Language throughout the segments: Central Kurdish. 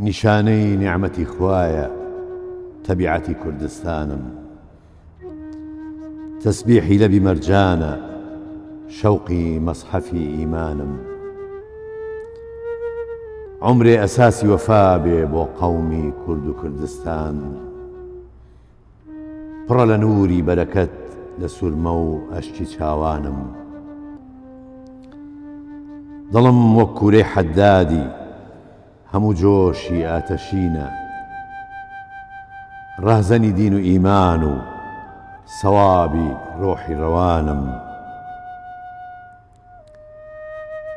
نیشانەی نیعمەتی خوایە تەبیعەتی کوردستانم. تەسبیحی لەبی مەرجانە شەوقی مەسحەفی ئیمانم. عومرێ ئەساسی وەفا بێ بۆ قەومی کورد و کوردستان. پڕە لە نووری بەرەکەت لە سورمە و ئەشکی چاوانم. دڵم وەک کوورەی حەدادی هەموو جۆشی ئاتەشینە. ڕەهزەنی دین و ئیمان و سەوابی ڕۆحی ڕەوانم.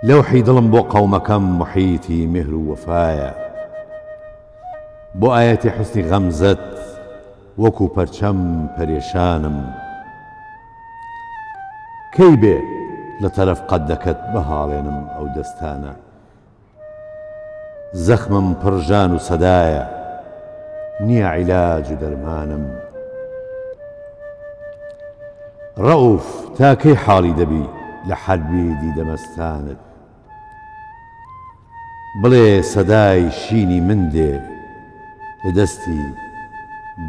لەوحی دڵم بۆ قەومەکەم موحیتی میهر و وەفایە. بۆ ئایەتی حوسنی غەمزەت وەکوو پەرچەم پەرێشانم. کەی بێ لە تەرەف قەدەکەت بهاڵێنم ئەو دەستانە. زەخمم پڕ ژان و سەدایە نییە عیلاج و دەرمانم. ڕەئوف تا کەی حاڵی دەبی لە حەربی دیدە مەستانت؟ بڵێ سەدای شینی من دێ لە دەستی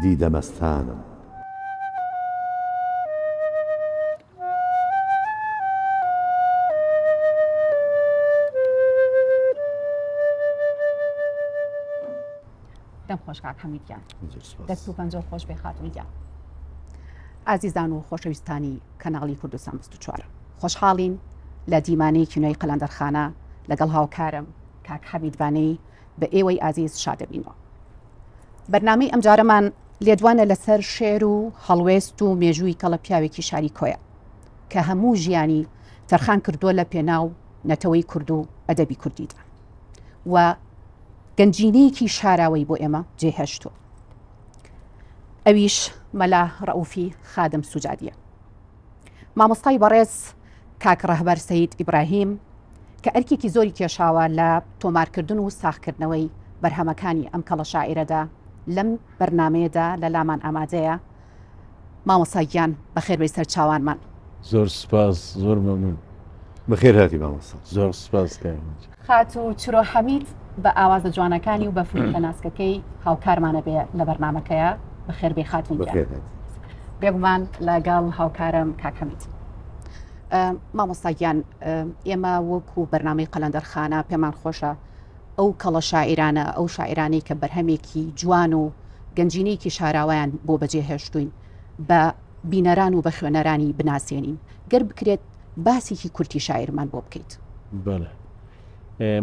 دیدە مەستانم. دەم خۆش کاک حەمید گیان. دەست و پەنجە خۆش بێ خاتون گیان. ئازیزان و خۆشەویستانی کەناڵی کوردستان 24 خۆشحاڵین لە دیمانەیەکی نوێی قەلەندەرخانە لەگەڵ هاوکارم کاک حەمید بانەی بە ئێوەی ئازیز شادەبینەوە. بەرنامەی ئەمجارەمان لێدوانە لەسەر شعر و هەڵوێست و مێژووی کەڵە پیاوێکی شاری کۆیە کە هەموو ژیانی تەرخان کردووە لە پێناو نەتەوەی کورد و ئەدەبی کوردیدا و گەنجینەیەکی شاراوەی بۆ ئێمە جێهێشتووە ئەویش مەلا ڕەئوفی خادم سوجادیە. مامۆستای بەڕێز کاک ڕەهبەر سەید ئیبراهیم کە ئەرکێکی زۆری کێشاوە لە تۆمارکردن و ساغکردنەوەی بەرهەمەکانی ئەم کەڵە شاعیرەدا لەم بەرنامەیەدا لە لامان ئامادەیە. مامۆستا گیان بەخێربێی سەر چاوانمان. زۆر سوپاس زۆر مەمنون. بەخێر هاتی مامۆستا. زۆر سوپاس کاک مەجید. خاتوو چرۆ حەمید بە ئاوازە جوانەکانی و بە فلوتە ناسکەکەی هاوکارمانە بێ لە بەرنامەکەیا. بەخێر بێی خاتوون گیان. بەخێر هاتی. بێگومان لەگەڵ هاوکارم کاک حەمید. مامۆستا گیان ئێمە وەکو بەرنامەی قەلەندەرخانە پێمان خۆشە ئەو کەڵە شاعیرانە، ئەو شاعیرانەی کە بەرهەمێکی جوان و گەنجینەیەکی شاراوەیان بۆ بەجێ هێشتووین بە بینەران و بە خوێنەرانی بناسێنین. گەر بکرێت باسێکی کورتی شاعیرمان بۆ بکەیت. بەڵێ.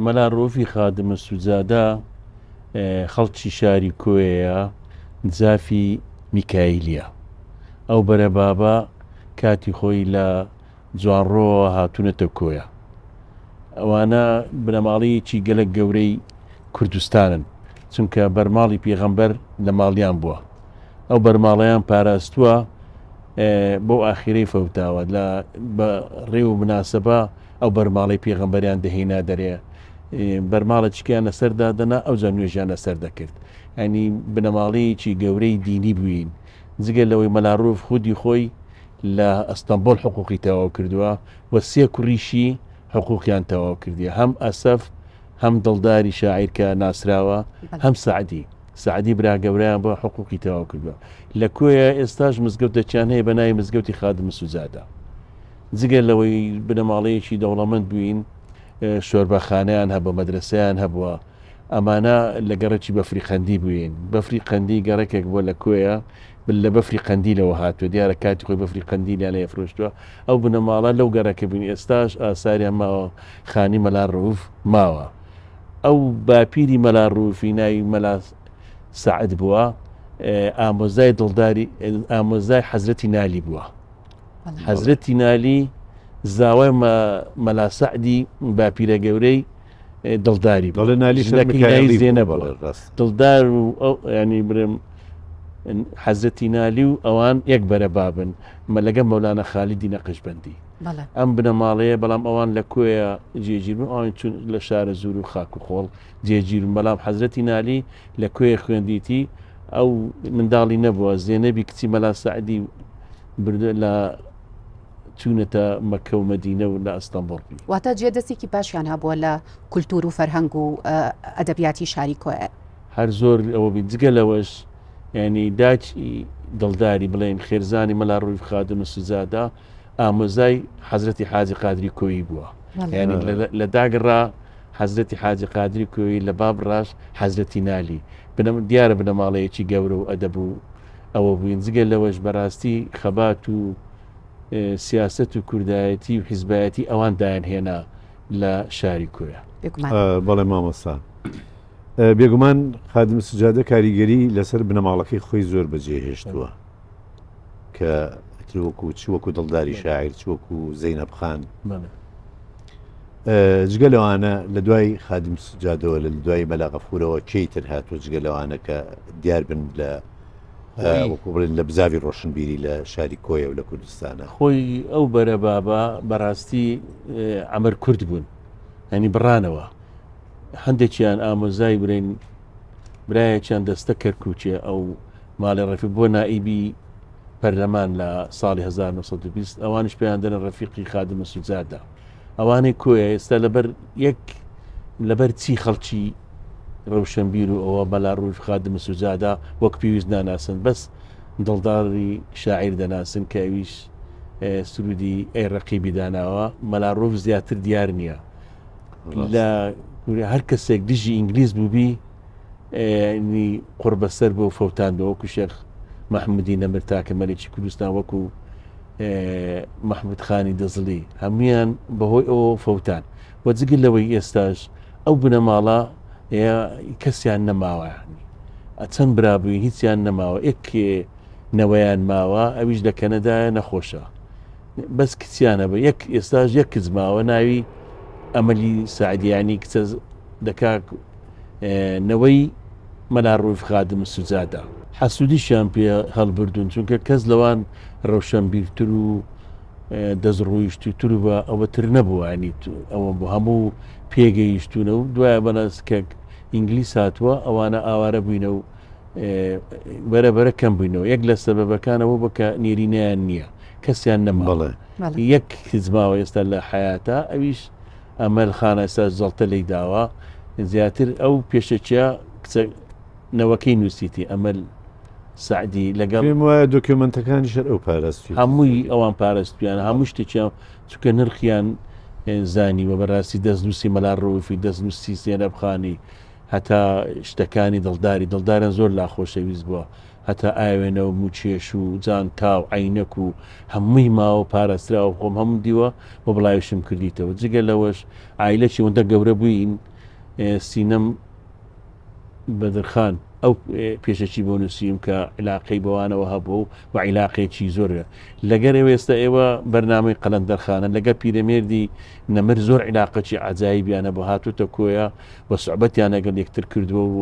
مەلا ڕەئوفی خادمە سوجادە خەڵکی شاری کۆیەیە، جافی میکایلیە. ئەو بەرەبابە کاتی خۆی لە جوانڕۆوە هاتوونەتە کۆیە. ئەوانە بنەماڵەیەکی گەلەک گەورەی کوردستانن، چونکە بەرماڵی پێغەمبەر لە ماڵیان بووە. ئەو بەرماڵەیان پاراستووە بۆ ئاخیرەی فەوتاوە. لە بە ڕێ و مناسەبە ئەو بەرماڵەی پێغەمبەریان دەهێنا دەرێ. بەرماڵە چکیان لەسەر دادەنا ئەوجا نوێژیان لەسەر دەکرد. یانی بنەماڵەیەکی گەورەی دینی بووین. جگە لەوەی مەلا ڕووف خودی خۆی لە ئەستەنبۆڵ حقوقی تەواو کردووە و سێ کوڕیشی حقوقیان تەواو کردیە هەم ئەسەف هەم دڵداری شاعیر کە ناسراوە هەم سەعدی سەعدی برا گەورەیان بۆ حقوقی تەواو کردووە لە کۆیە ئێستاش مزگەوتێکیان هەیە بە ناوی مزگەوتی خادم سوجادە جگە لەوەی بنەماڵەیەکی دەوڵەمەند بووین شۆربەخانەیان هەبوو مەدرسەیان هەبووە ئەمانە لە گەڕەکی بەفری قەندی بووین. بەفری قەندی گەڕەکێک بووە لە کۆیە، لە بەفری قەندیلەوە هاتووە. دیارە کاتی خۆی بەفری قەندیلیان لێ فرۆشتووە. ئەو بنەماڵە لەو گەڕەکە بووین. ئێستاش ئاساریان ماوە، خانی مەلا ڕەئوف ماوە. ئەو باپیری مەلا ڕەئوفی ناوی مەلا سەعد بووە، ئامۆزای دڵداری، ئامۆزای حەزرەتی نالی بووە. حەزرەتی نالی زاوای مەلا سەعدی باپیرە گەورەی دڵداری بوو. دەڵێ نالی ژنەکەی ناوی زێنەبە. دڵدار و ئەو ینی برم حەزرەتی نالی و ئەوان یەک بەرە بابن لەگە مەولانە خالیدی نەقشبەندی ئەم بنەماڵەیە بەڵام ئەوان لە کۆیە جێگیر بوون ئەوان چون لە شارە زور و خاک و خۆڵ جێگیر بوون بەڵام حەزرەتی نالی لە کۆیە خوێندیتی ئەو منداڵی نەبووە زێنەبی کچی مەلا سەعدی بردووە لە چوونەتە مەککە و مەدینە و لە ئەستەنبوڵ بووی. واتە جێ دەستێکی باشیان هەبووە لە کولتوور و فەرهەنگ و ئەدەبیاتی شاری کۆیە. هەر زۆر ئەوە بین جگە لەوەش یانی داکی دڵداری بڵێن خێرزانی مەلا ڕووی خادم سوزادە ئامۆزای حەزرەتی حاجی قادری کۆیی بووە یانی لە داگڕا حەزرەتی حاجی قادری کۆیی لە باب ڕاش حەزرەتی نالی بنەم دیارە بنەماڵەیەکی گەورە و ئەدەب و ئەوە بووین جگە لەوەش بەڕاستی خەبات و سیاسەت و کوردایەتی و حیزبایەتی ئەوان دایان هێنا لە شاری کۆیە. بەڵێ مامۆستا. بێگومان خادم سجادە کاریگەری لەسەر بنەماڵەکەی خۆی زۆر بەجێ هێشتووە کە ئیتر وەکو چ وەکو دڵداری شاعیر چ وەکو زەینەب خان جگە لەوانە لە دوای خادم سجادەوە لە دوای مەلا غەفورەوە کێی تر هاتووە جگە لەوانە کە دیار بن لە وەکو بڵێن لە بزاوی ڕۆشنبیری لە شاری کۆیە و لە کوردستانە خۆی ئەو بەرە بابە بەڕاستی ئەمر کورد بوون ینی بڕانەوە هەندێکیان ئامۆزای برین برایەکیان دەستە کەرکووکێ ئەو ماڵی ڕەفیق بۆ نائیبی پەرلەمان لە ساڵی 1920 ئەوانیش پێیان دەنە ڕەفیقی خادمە سوجادە ئەوانەی کۆیە ئێستا لەبەر یەک لەبەر چی خەڵکی ڕەوشەنبیر و ئەوە مەلا ڕووی خادمە سوجادە وەک پێویست ناناسن بەس دڵداری شاعیر دەناسن کە ئەویش سرودی ئەی ڕەقیبی داناوە مەلا ڕوف زیاتر دیار نییە لە هەر کەسێک دژی ئینگلیز بووبی نی قڕبەسەر بۆ فەوتاندەوە وەکو شێخ مەحمودی نەمر تاکە مەلێکی کوردستان وەکو مەحمود خانی دەزڵی هەمویان بەهۆی ئەوە فەوتان و جگە لەوەی ئێستاش ئەو بنەماڵە کەسیان نەماوە چەند برابووین هیچیان نەماوە یەک نەوەیان ماوە ئەویش لە کەنەدایە نەخۆشە بەس کچیانە بە یەک ئێستاش یەک کچ ماوە ناوی ئەمەلی سەعدیانی کچە دەکا نەوەی مەلا ڕووف خادم سوجادە. حەسوودیشیان پێ هەڵبردوون چونکە کەس لەوان ڕەوشەنبیرتر و دەست ڕۆیشتووتر و بە ئەوەتر نەبووە ینی ئەوە بۆ هەموو پێگەیشتوونە و دوایە بەڵاس کە ئینگلیس هاتووە ئەوانە ئاوارە بووینە و بەرە بەرە کەم بووینەوە یەک لە سەبەبەکانەوە بۆ کە نێرینەیان نییە کەسیان نەماوە یەک کچ ماوە ئێستا لە حەیاتا ئەویش ئەمەل خانە ئێستا زەڵتە لی داوە زیاتر ئەو پێشەکیە کچە نەوەکەی نووسیتی ئەمەل سەعدی لەگەڵ پێم وایە دۆکیۆمەنتەکانی شەر ئەو پاراستوی هەمووی ئەوان پارستویان هەموو شتێکیان چونکە نرخیان زانیوە بەڕاستی دەستنووسی مەلا ڕەوفی دەستنووسی زێنەب خانی هەتا شتەکانی دڵداری دڵداران زۆر لا خۆشەویست بووە هەتا ئاوێنە و موچێش و جانتا و عەینەک و هەمووی ماوە پارێزراوە خۆم هەمووم دیوە و بڵاویشم کردیتەوە جگە لەوەش عایلەکی ئەوەندە گەورە بووین سینەم بەدرخان ئەو پێشەکی بۆ نووسیم کە عیلاقەی بەوانەوە هەبوو و عیلاقێکی زۆر لەگەر ئێوە ئێستا ئێوە بەرنامەی قەلەندەرخانە لەگەر پیرەمێردی نەمر زۆر عیلاقەکی عەجایبیانە بۆ هاتووتە کۆیە و سوعبەتیان لەگەڵ یەکتر کردووە و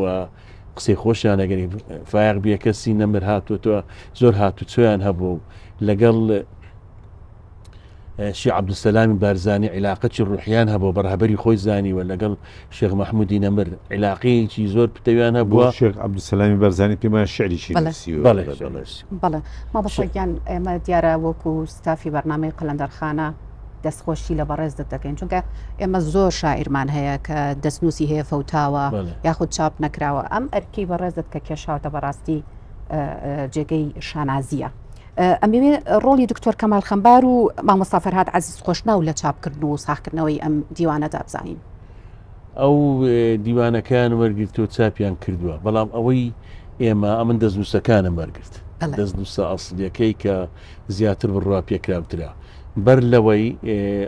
قسەی خۆشیان لەگەری فایەق بێکەسی نەمر هاتووەتەوە زۆر هاتوچۆیان هەبوو و لەگەڵ شێخ عەبدولسەلامی بارزانی عیلاقەکی ڕوحیان هەبوو بە ڕەهبەری خۆی زانیوە لەگەڵ شێخ مەحمودی نەمر عیلاقەیەکی زۆر پتەویان هەبووە شێخ عەبدولسەلامی بارزانی پێم وایە شعریشی نووسیوە بەڵێ بەڵێ مامۆستا گیان ئێمە دیارە وەکو ستافی بەرنامەی قەلەندەرخانە دەستخۆشی لە بەڕێزت دەکەین چونکە ئێمە زۆر شاعیرمان هەیە کە دەستنووسی هەیە فەوتاوە یاخود چاپ نەکراوە ئەم ئەرکەی بەڕێزت کە کێشاوتە بەڕاستی جێگەی شانازیە. ئەمەوێ ڕۆڵی دکتۆر کەمال خەمبار و مامۆستا فەرهاد عەزیز خۆشناو لە چاپکردن و ساخکردنەوەی ئەم دیوانەدا بزانین. ئەو دیوانەکەیان وەرگرت و چاپیان کردووە بەڵام ئەوەی ئێمە ئەمن دەستنووسەکانم وەرگرت دەستنووسە ئەسڵیەکەی کە زیاتر بڕوا پێکراوترە بەر لەوەی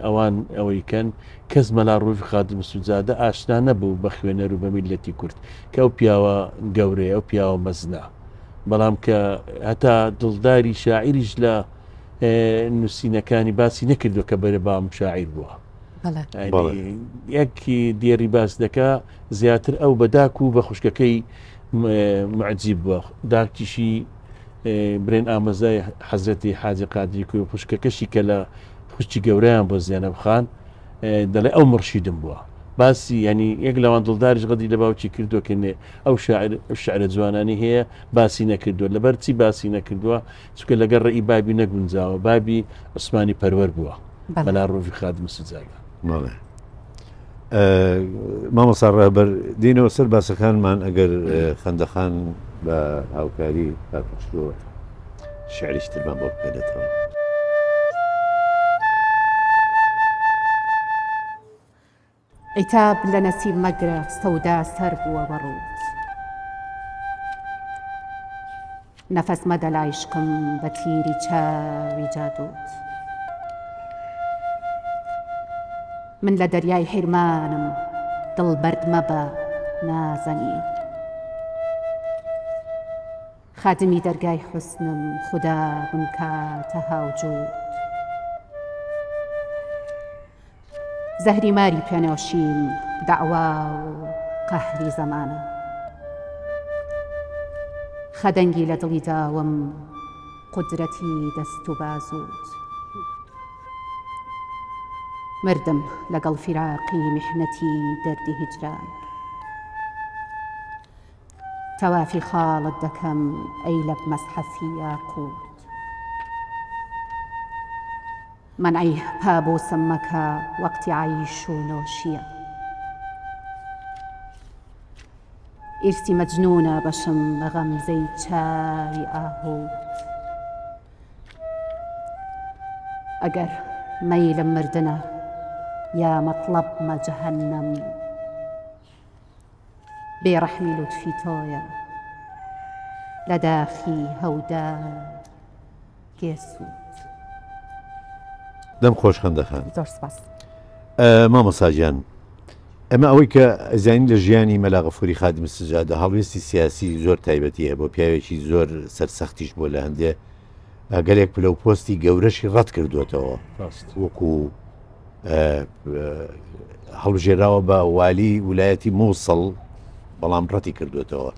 ئەوان ئەوەی کەن کەس مەلا ڕووی خادم سوجادە ئاشنا نەبوو بە خوێنەر و بە میللەتی کورد کە ئەو پیاوە گەورەیە ئەو پیاوە مەزنە بەڵام کە هەتا دڵداری شاعیریش لە نووسینەکانی باسی نەکردووە کە بەرەبام شاعیر بووە یەک دێری باس دەکا زیاتر ئەو بە داک و بە خوشکەکەی معجیب بووە داکیشی برێن ئامۆزای حەزرەتی حاجی قادری کوی خوشکەکەشی کە لە خوشکی گەورەیان بۆ زێنەب خان دەڵێ ئەو مڕشیدم بووە باسی ینی یەک لەوان دڵداریش غەدی لە باوکی کردووە کە نێ ئەو شاعر شعرە جوانانی هەیە باسی نەکردووە لەبەر چی باسی نەکردووە چونکە لەگەڵ ڕێی بابی نەگونجاوە بابی عوسمانی پەروەر بووە مەلا ڕۆڤی خادم سجادە. بەڵێ. مامۆستا ڕەهبەر دێینەوە سەر باسەکانمان ئەگەر خەندەخان بە هاوکاری کاک چرۆ شعریش ترمان بۆ بخوێنێتەوە. عیتاب لە نەسیب مەگرە سەودا سەر بووە بە ڕووت. نەفەس مەدە لە عیشقم بە تیری چاوی جادووت. من لە دەریای حیرمانم دڵ بەرد مەبە نازەنین. خادمی دەرگای حوسنم خودا بمکاتە هاوجووت. زەهری ماری پێ نۆشیم دەعوا و قەهری زەمانە. خەدەنگی لە دڵی داوم قودرەتی دەست و بازووت. مردم لەگەڵ فیراقی میحنەتی دەردی هیجران. تەوافی خاڵت دەکەم ئەی لەب مەسحەفی یاقووت. مەنعی پابوسم مەکە وەقتی عەیش و نۆشیە. ئیرسی مەجنونە بەشم بە غەمزەی چاوی ئاهوت. ئەگەر مەیلم مردنە یا مەتڵەبمە جەهەنەم. بێ ڕەحمی لوتفی تۆیە لە داخی هەودا گێسووت. دەم خۆش خەندە خان. زۆر سپاس. مامۆستا گیان ئەمە ئەوەی کە ئەزانین لە ژیانی مەلا غەفوری خادم سجادە هەڵوێستی سیاسی زۆر تایبەتی هەبوو پیاوێکی زۆر سەرسەختیش بووە لە هەندێ گەلێک پلە و پۆستی گەورەشی ڕەت کردوێتەوە وەکو هەڵبژێراوە بە والی ولایەتی مووسڵ بەڵام ڕەتی کردوێتەوە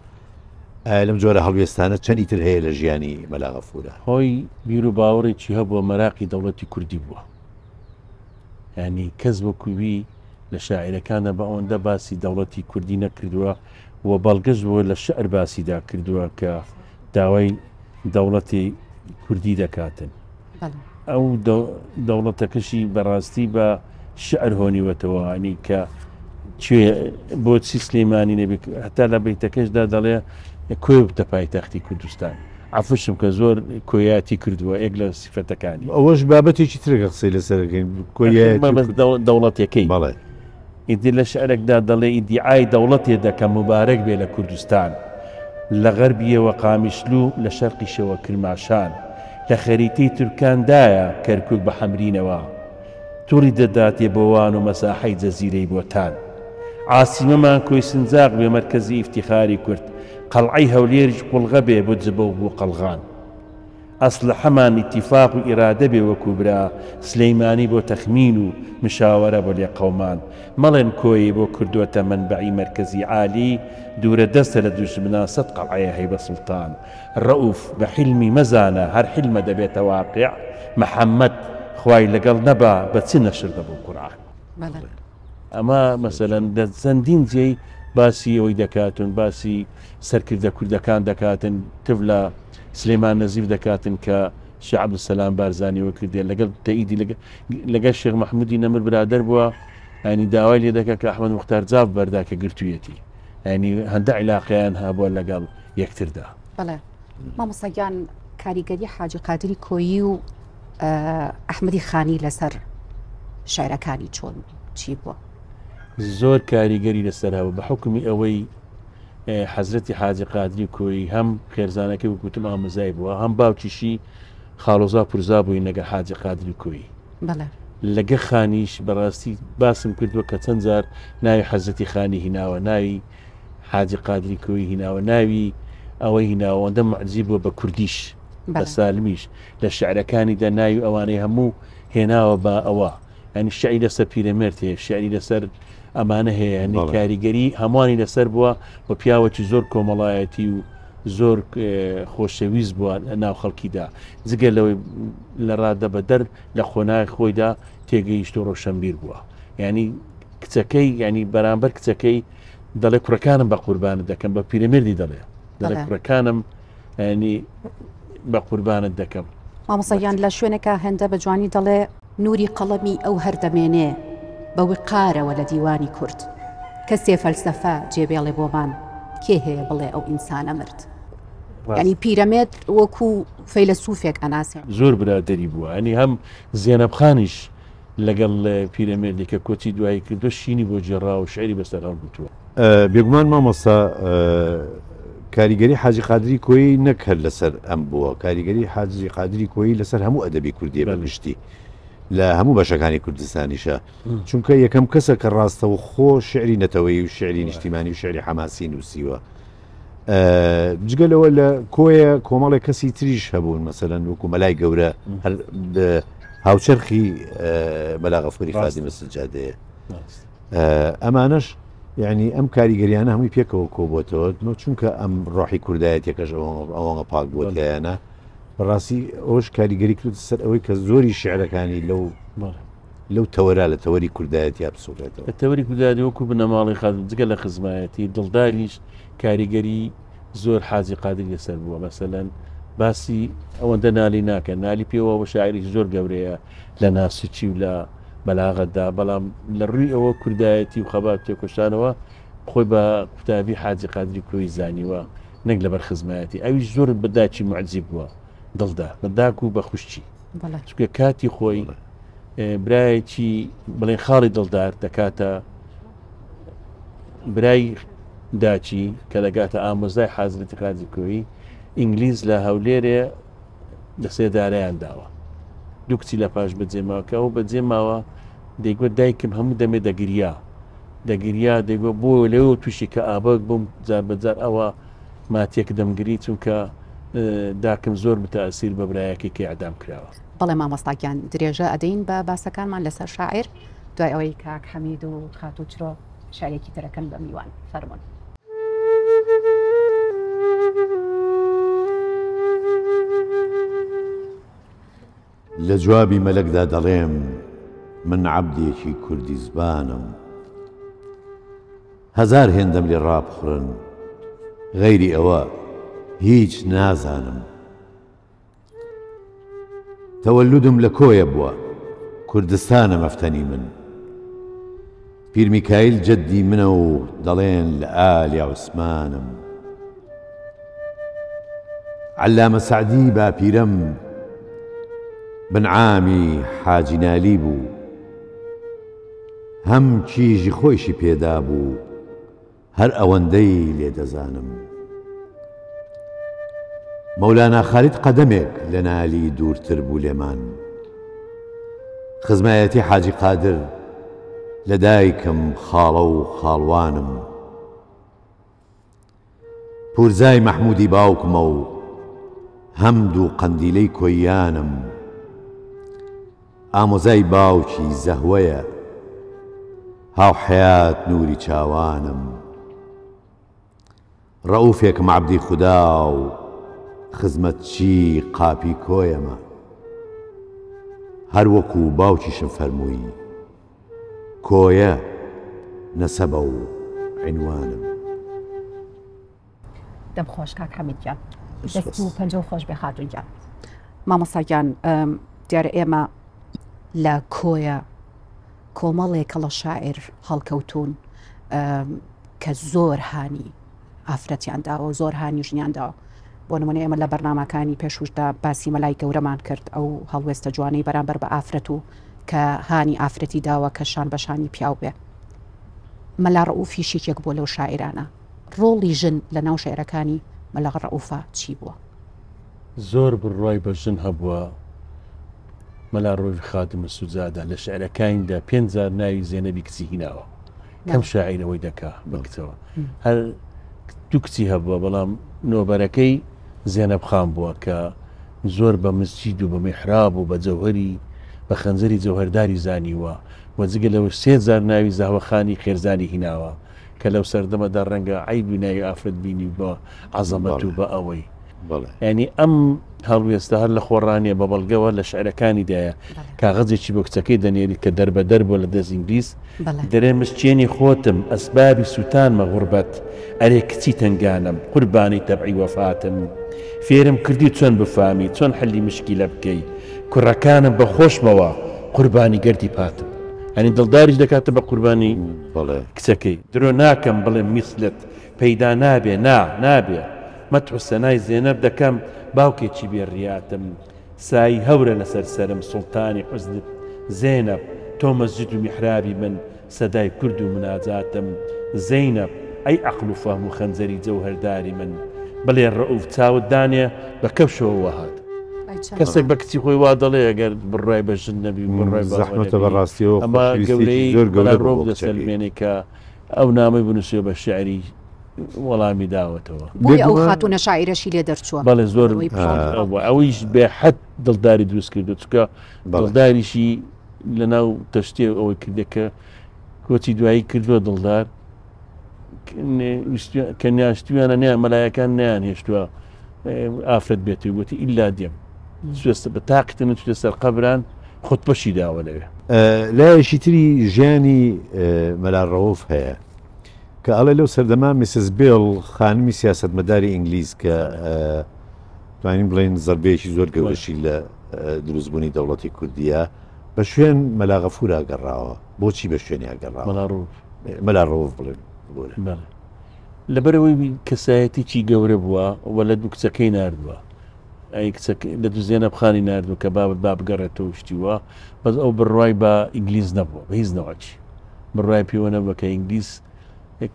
ئایا لەم جۆرە هەڵوێستانە چەندی تر هەیە لە ژیانی مەلا غەفورە؟ خۆی بیر و باوەڕێکی هەبووە مەراقی دەوڵەتی کوردی بووە یانی کەس وەکو وی لە شاعیرەکاندا بە ئەوەندە باسی دەوڵەتی کوردی نەکردووە و بەڵگەش بووە لە شعر باسیدا کردووە کە داوای دەوڵەتی کوردی دەکاتن. ئەو دەوڵەتەکەشی بەڕاستی بە شعر هۆنیوەتەوە ینی کە بۆچی سلەیمانی نەبی هەتا لە بیتەکەشدا دەڵێ کۆی بتە پایتەختی کوردستان عفشم کە زۆر کۆیاتی کردووە یەک لە سیفەتەکانی ئەوەش بابەتێکی ترەکە قسەی لەسەرەکەین دەوڵەتەکەی بەڵێ ئیدی لە شعرێکدا دەڵێ ئیدیعای دەوڵەتێ دەکەم موبارەک بێ لە کوردستان لە غەربیەوە قامیشلو لە شەرقیشەوە کرماشان لە خەریتەی تورکان دایە کەرکوک بە حەمرینەوە توڕی دەداتێ بۆ وان و مەساحەی جەزیرەی بۆتان عاسیمەمان کۆی سنجاق بێ مەرکەزی ئیفتیخاری کورد قەڵعەی هەولێریش قوڵغە بێ بۆ جبە و بۆ قەڵغان. ئەسلەحەمان ئیتیفاق و ئیرادە بێ وەکو برا سلیمانی بۆ تەخمین و مشاوەرە بۆ لێقەومان مەڵێن کۆیەی بۆ کردۆتە مەنبەعی مەرکەزی عالی دوورە دەستە لە دوژمنان سەت قەڵعەیە هەی بە سوڵتان ڕەئوف بە حیلمی مەزانە هەر حیلمە دەبێتە واقیع محەمەد خوای لەگەڵ نەبا بە چ نەشر دەبوو قورئان. ئەمە مەسەلەن لە چەندین جێی باسی ئەوەی دەکاتن باسی سەرکردە کوردەکان دەکاتن تف لە سلێمان نەزیف دەکاتن کە شێخ عەبدولسەلام بارزانی وە کردێ لەگەڵ تەئیدی لەگەڵ شێخ مەحمودی نەمر برادەر بووە ینی داوای لێ دەکات کە ئەحمەد موختار جاف بەردا کە گرتوویەتی ینی هەندە عیلاقەیان هەبووە لەگەڵ یەکتردا. بەڵێ مامۆستا گیان کاریگەری حاجی قادری کۆیی و ئەحمەدی خانی لەسەر شعرەکانی چۆن چی بووە؟ زۆر کاریگەری لەسەر هەبوو بە حوکمی ئەوەی حەزرەتی حاجی قادری کۆیی هەم خێرزانەکەی وەک وتم ئامۆزای بووە هەم باوکیشی خاڵۆزا پورزا بووین لەگەڵ حاجی قادری کۆیی لەگە خانیش بەڕاستی باسم کردووە کە چەند جار ناوی حەزرەتی خانی هیناوە ناوی حاجی قادری کۆیی هیناوە ناوی ئەوەی هیناوە ئەوەندە معجیب بووە بە کوردیش بە سالمیش لە شعرەکانیدا ناوی ئەوانەی هەموو هێناوە بە ئەوە ینی شعری لەسەر پیرەمێرد هەیە شعری لەسەر ئەمانە هەیە ینی کاریگەری هەمووانی لەسەر بووە و پیاوەکی زۆر کۆمەڵایەتی و زۆر خۆشەویست بووە ناو خەڵکیدا جگە لەوەی لە ڕادە بەدەر لە قۆناغی خۆیدا تێگەیشت و ڕۆشنبیر بووە ینی کچەکەی ینی بەرامبەر کچەکەی دەڵێ کوڕەکانم بە قوربانت دەکەم بە پیرەمێردی دەڵێ دەڵێ کوڕەکانم ینی بە قوربانت دەکەم. مامۆستا گیان لە شوێنێکا هێندە بە جوانی دەڵێ. نووری قەڵەمی ئەو هەر دەمێنێ. بە وقارەوە لە دیوانی کورد. کەسێ فەلسەفە جێ بێڵێ بۆمان، کێ هەیە بڵێ ئەو ئینسانە مرد؟ یانی پیرەمێرد وەکو فەیلەسوفێک ئەناسێ. زۆر برادەری بووە یانی هەم زێنەب خانیش لەگەڵ پیرەمێردی کە کۆچی دوایی کردووە شینی بۆ گێڕاوە و شیعری بەسەر هەڵگوتووە. بێگومان مامۆستا کاریگەری حاجی قادری کۆیی نەک هەر لەسەر ئەم بووە، کاریگەری حاجی قادری کۆیی لەسەر هەموو ئەدەبی کوردیە بە گشتی لە هەموو بەشەکانی کوردستانیشە، چونکە یەکەم کەسە کە ڕاستەوخۆ شیعری نەتەوەیی و شیعری نیشتیمانی و شیعری حەماسی نووسیوە. جگە لەوە لە کۆیە کۆمەڵێک کەسی تریش هەبوون مەسەلەن وەکو مەلای گەورە هەر هاوچەرخی مەلا غەفوری خادیمە سجادەیە ئەمانەش یعنی ئەم کاریگەریانە هەمووی پێکەوە کۆبووەتەوە چونکە ئەم ڕۆحی کوردایەتەکەش ئەوەنگە پاک بووەتیانە بەڕاستی ئەوش کاریگەری کرد سەر ئەوەی کە زۆری شعرەکانی لەو لەو تەوەرە لە تەوەری کوردایەتیا بسوڕێتەوە. لە تەوەری کوردایەتی وەکو بنەماڵەی خادم جگە لە خزمایەتی دڵداریش کاریگەری زۆر حاجی قادری لەسەر بووە مەسەلەن باسی ئەوەندە نالی ناکەن نالی پێ وابوو شاعیرێکی زۆر گەورەیە لە ناسکی و لە بەلاغەتدا بەڵام لە ڕووی ئەوە کوردایەتی و خەبات و تێکۆشانەوە خۆی بە قوتابی حاجی قادری کۆیی زانیوە نەک لەبەر خزمایەتی ئەویش زۆر بە داکی موعجیب بووە دڵدار بە داک و بە خوشکی چونکە کاتی خۆی برایەکی بڵێن خاڵی دڵدار دەکاتە برای داچی کە دەگاتە ئامۆزای حازرەتی قازی کۆیی ئینگلیز لە هەولێرێ لە سێدارەیان داوە دوو کچی لە پاش بەجێماوە کە ئەو بەجێ ماوە دەیگوت دایکم هەموو دەمێ دەگریا دەگریا دەیگوت بۆ لەوە تووشی کە ئابەک بووم جار بەجار ئەوە ماتێک دەمگری چونکە داکم زۆر متاسیر بە برایەکەی کە ئیعدام کراوە. بەڵێ مامۆستا گیان درێژە ئەدەین بە باسەکانمان لەسەر شاعیر دوای ئەوەی کاک حەمید و خاتوو چرۆ شعرێکی ترەکەن بە میوان فەرموون. لە جوابی مەلەکدا دەڵێم من عەبدێکی کوردی زبانم. هەزار هێندەم لێ ڕابخورن غەیری ئەوە هیچ نازانم. تەوەلودم لە کۆیە بووە کوردستانە مەفتەنی من. پیر میکایل جەدی منە و دەڵێن لە ئالی عوسمانم. عەلامە سەعدی باپیرەم بن عامی حاجی نالی بوو. هەم کیژی خۆیشی پێدابوو هەر ئەوەندەی لێ دەزانم. مەولانا خالید قەدەمێک لە نالی دوورتر بوو لێمان. خزمایەتی حاجی قادر لە دایکم خاڵە و خاڵوانم. پورزای مەحموودی باوکمە و هەم دوو قەندیلەی کۆییانم. ئامۆزای باوکی زەهوەیە هاوحەیات نووری چاوانم. ڕەئوفێکم عەبدی خودا و خزمەتچی قاپی کۆیەمە. هەر وەکوو باوکیشم فەرمووی. کۆیە نەسەبە و عینوانم. دەم خۆش کاک حەمید گیان. دەست و پەنجەو خۆش بێ خاتوون گیان. مامۆستا گیان دیارە ئێمە لە کۆیە کۆمەڵێک کەڵە شاعیر هەڵکەوتوون کە زۆر هانی ئافرەتیان داوە و زۆر هانی ژنیان داوە بۆ نمونە ئێمە لە بەرنمەکانی پێشوشدا باسی مەلای گەورەمان کرد ئەو هەڵوێستە جوانەی بەرامبەر بە ئافرەت و کە هانی ئافرەتی داوە کە شان بە شانی پیاو بێ. مەلا ڕەئوفیش یەکێک بووە لەو شاعیرانە. ڕۆڵی ژن لە ناو شیعرەکانی مەلا ڕەئوفا چی بووە؟ زۆر بڕوای بە ژن هەبووە. مەلا ڕەئوفی خادم السجادە لە شیعرەکانیدا پێنج جار ناوی زێنەبی کچی هیناوە. کەم شاعیر ئەوەی دەکا بە کچەوە. هەر دوو کچی هەبووە بەڵام نۆبەرەکەی زێنەب خان بووە کە زۆر بە مسجید و بە میحراب و بە جەوهەری بە خەنجەری جەوهەرداری زانیوە و جگە لەوەش سێ جار ناوی زەهوە خانی خێرزانی هیناوە کە لەو سەردەمەدا ڕەنگە عەیبی ناوی ئافرەت بینی بە عەزەمەت و بە ئەوەی یانی ئەم هەڵوێستە هەر لە خۆڕا نیە بە بەڵگەوە لە شعرەکانیدایە کاغەزێکی بۆ کچەکەی دەنێری کە دەربەدەر بووە لە دەست ئینگلیز دەرێ مسکێنی خۆتم ئەسبابی سوتانمە غوربەت ئەرێ کچی تەنگانەم قوربانی تەبعی وەفاتم فێرم کردی چۆن بفامی چۆن حەلی مشکیلە بکەی کوڕەکانم بە خۆشمەوە قوربانی گەردی پاتم. ئەنی دڵداریش دەکاتە بە قوربانی کچەکەی. درۆ ناکەم بڵێم میسلت پەیدا نابێ نا نابێ مەدح و سەنای زێنەب دەکەم باوکێکی بێ ڕیاتم سایی هەورە لەسەر سەرم سوڵتانی حوزنت زێنەب تۆ مەسجد و میحرابی من سەدای کورد و مناجاتم زەینەب ئەی عەقڵ و فەهم و خەنجەری جەوهەرداری من بڵێ ڕەئوف چاوت دانێ بە کەوشەوە وەهات. کەسێک بە کچی خۆی وا دەڵێ ئەگەر بڕوای بە ژن نەبی و بڕوای بە ئەوە زەحمەتە نەبی بەڕاستیەوە ئەمە خۆشەویستیەکی گەورەی زۆر مەلا گەورە بوو ڕۆب بۆ کچەکەی. دەسەلمێنێ کە ئەو نامەی بنووسێ بە شیعری وەڵامی داوەتەوە. بۆیە ئەو بێگومان خاتوونە شاعیرەشی لێ دەرچووە. بەڵێ زۆر ئەوەی پشت ئەو بووە ئەویش بێ حەد دڵداری دروست کردووە چونکە بەڵێ. دڵداریشی لەناو تەشتێ ئەوەی کردە کە کۆچی دوایی کردووە دڵدار کە نیاشتویانە نیان مەلایەکان نیان هێشتووە ئافرەت بێت و گوتی ئیلا دێم سوێستە بە تاقیتە نچتە سەر قەبران خودپەشی داوە لەوێ. لایەکی تری ژیانی مەلا ڕەوف هەیە کە ئەڵێ لەو سەردەما میسس بێڵ خانمی سیاسەتمەداری ئینگلیز کە توانین بڵێین زەربەیەکی زۆر گەورەشی لە دروستبوونی دەوڵەتی کوردیە بە شوێن مەلا غەفورا گەڕاوە. بۆچی بە شوێنیا گەڕاوە؟ مەلا ڕەوف. مەلا ڕەوف بڵێن ببورە. بەڵێ. لەبەرئەوەی کەسایەتیی گەورە بووە و لە دوو کچەکەی ناردووە. ئەی کچەکەی لە دوو زێنەب خانی ناردووە کە بابت با بگەڕێتەوە و شتی وا. بەس ئەو بڕوای بە ئینگلیز نەبووە بە هیچ نەوعێکی. بڕوای پێوە نەبووە کە ئینگلیز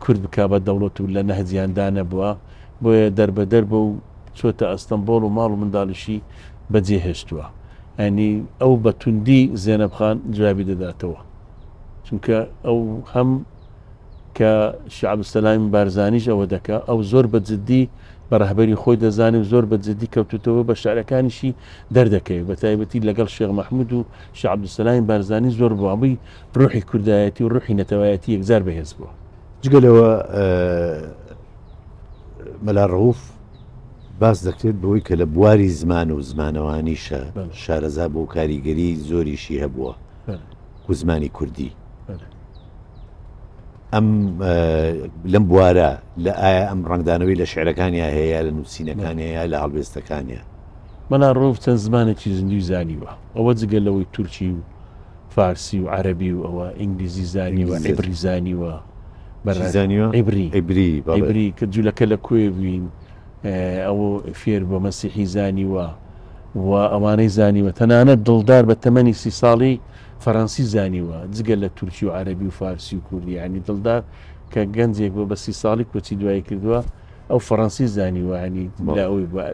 کورد بکا بە دەوڵەت و لە نەهجیان دا نەبووە. بۆیە دەربەدەر بووە و چۆتە ئەستەنبۆڵ و ماڵ و منداڵیشی بەجێ هێشتووە. یانی ئەو بە توندی زێنەب خان جوابی دەداتەوە. چونکە ئەو هەم کە شێخ عەبدولسەلامی بارزانیش ئەوە دەکا، ئەو زۆر بە جدی بە ڕەهبەری خۆی دەزانێ و زۆر بە جدی کەوتووتەوە بە شعرەکانیشی دەردەکەوێ. بە تایبەتی لەگەڵ شێخ مەحموود و شێخ عەبدولسەلامی بارزانی زۆر بووە. هەمووی ڕوحی کوردایەتی و ڕوحی نەتەوایەتی یەکجار بەهێز بووە. جگە لەوە مەلا ڕەوف باس دەکرێت بەوەی کە لە بواری زمان و زمانەوانیشە شارەزا بوو و کاریگەری زۆریشی هەبووە و زمانی کوردی. ئەم لەم بوارە لە ئایا ئەم ڕەنگدانەوەی لە شعرەکانیا هەیە لە نووسینەکانیا یا لە هەڵوێستەکانیا؟ مەلا ڕەوف چەند زمانێکی زیندووی زانیوە، ئەوە جگە لەوەی تورکی و فارسی و عەرەبی و ئەوە ئینگلیزی زانیوە، عیبری زانیوە. زانیوە؟ عیبری عیبری عیبری کە جولەکە لە کوێ بووین ئەو فێر بووە، مەسیحی زانیوە و ئەوانەی زانیوە. تەنانەت دڵدار بە تەمەنی سی ساڵی فەرەنسی زانیوە جگە لە تورکی و عەرەبی و فارسی و کوردی یانی دڵدار کە گەنجێک بووە بە سی ساڵی کۆچی دوایی کردووە ئەو فەرەنسی زانیوە ینی لە ئەوی بووە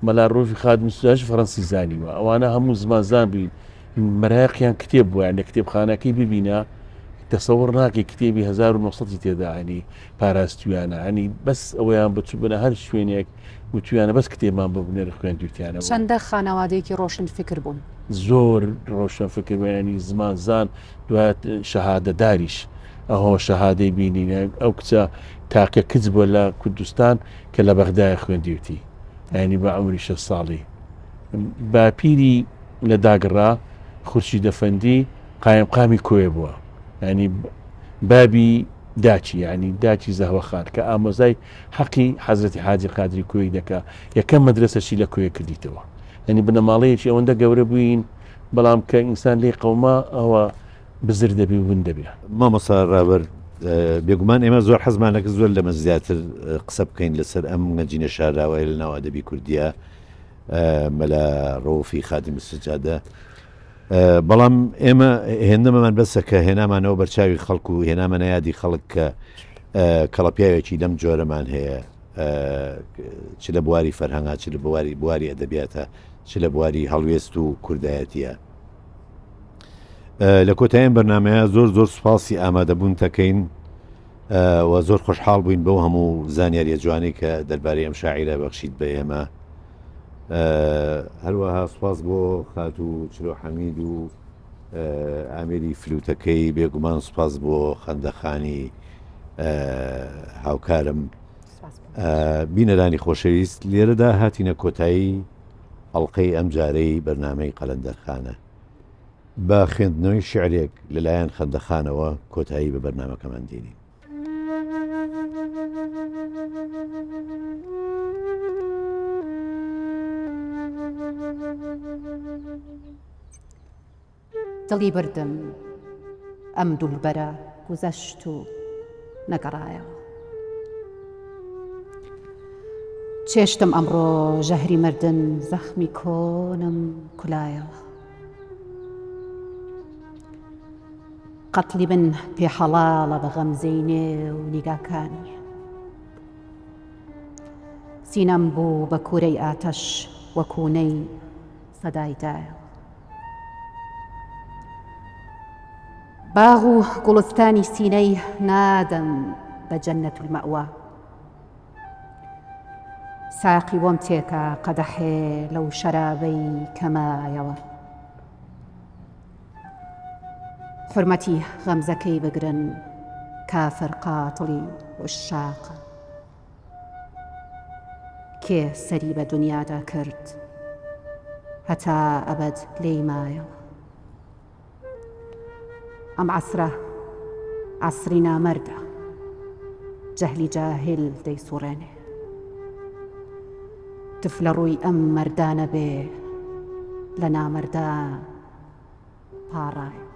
مەلا ڕۆفی خادم سوزاش فەرەنسی زانیوە ئەوانە هەموو زمانزان بووین مەراقیان کتێب بووە لە کتێبخانەکەی ببینە تەسەوڕ ناکەی کتێبی 1900 تێدا ینی پاراستویانە ینی بەس ئەوەیان بچوبنە هەر شوێنێک وتویانە بەس کتێبمان بۆ بنێرە خوێندوتیانەوە. چەندە خانەوادەیەکی ڕۆشن فکر بوون. زۆر ڕۆشن فکر بوون یانی زمان زان دوات شەهادەداریش ئەوە شەهادەی بینین ئەو کچە تاکە کچ بووە لە کوردستان کە لە بەغدایە خوێندیوتی یانی بە عومری شەش ساڵی باپیری لە داگڕا خورشید ئەفەندی قایمقامی کۆیە بووە یانی بابی داکی یانی داکی زەهوە خان کە ئامۆزای حەقی حەزرەتی حاجی قادری کۆیی دەکا یەکەم مەدرەسەشی لە کۆیە کردیتەوە یانی بنەماڵەیەکی ئەوەندە گەورە بووین بەڵام کە ئینسان لێی قەوما ئەوە بزر دەبی و ون دەبێ. مامۆستا ڕابەر بێگومان ئێمە زۆر حەزمان دەکرد زۆر لەمە زیاتر قسە بکەین لەسەر ئەم گەنجینە شاراوەیە لە ناو ئەدەبی کوردیە مەلا ڕەوفی خادم سجادە بەڵام ئێمە هێندەمەمان بەسە کە هێنامانەوە بەرچاوی خەڵک و هێنامەنە یادی خەڵک کە کەڵەپیاوێکی لەم جۆرەمان هەیە چ لە بواری فەرهەنگا چ لە بواری بواری ئەدەبیاتە چ لە بواری هەڵوێست و کوردایەتیە لە کۆتاییم بەرنمەیە زۆر زۆر سوپاسی ئامادەبوون تەکەین و زۆر خۆشحاڵ بووین بەو هەموو زانیاریە جوانەی کە دەربارەی ئەم شاعیرە بەخشیت بە ئێمە هەروەها سوپاس بۆ خاتوو چرۆ حەمید و ئامێری فلوتەکەی، بێگومان سوپاس بۆ خەندەخانی هاوکارم. بینەرانی خۆشەویست لێرەدا هاتینە کۆتایی ئەڵلقەی ئەمجارەی بەرنامەی قەلەندەرخانە. بە خوێندنەوەی شعرێک لەلایەن خەندەخانەوە کۆتایی بە بەرنامەکەمان دێنین. دڵی بردم ئەم دولبەرە گوزەشت و نەگەڕایەوە. چێشتم ئەمڕۆ ژەهری مردن زەخمی کۆنم کولایەوە. قەتڵی من پێ حەڵاڵە بە غەمزەی نێو نیگاکانی. سینەم بوو بە کوورەی ئاتەش وەکوو نەی سەدای دایەوە. باغ و گوڵستانی سینەی نادەم بە جەنەت المەوا. ساقی بۆم تێکە قەدەحێ لەو شەرابەی کەمایەوە. حورمەتی غەمزەکەی بگرن کافر قاتڵی عوشاقە. کێ سەری بە دونیادا کرد هەتا ئەبەد لێی مایەوە. ئەم عەسرە عەسری نامەردە جەهلی جاهیل دەیسوڕێنێ. تف لە ڕووی ئەم مەردانە بێ لە نامەردان پاڕایەوە.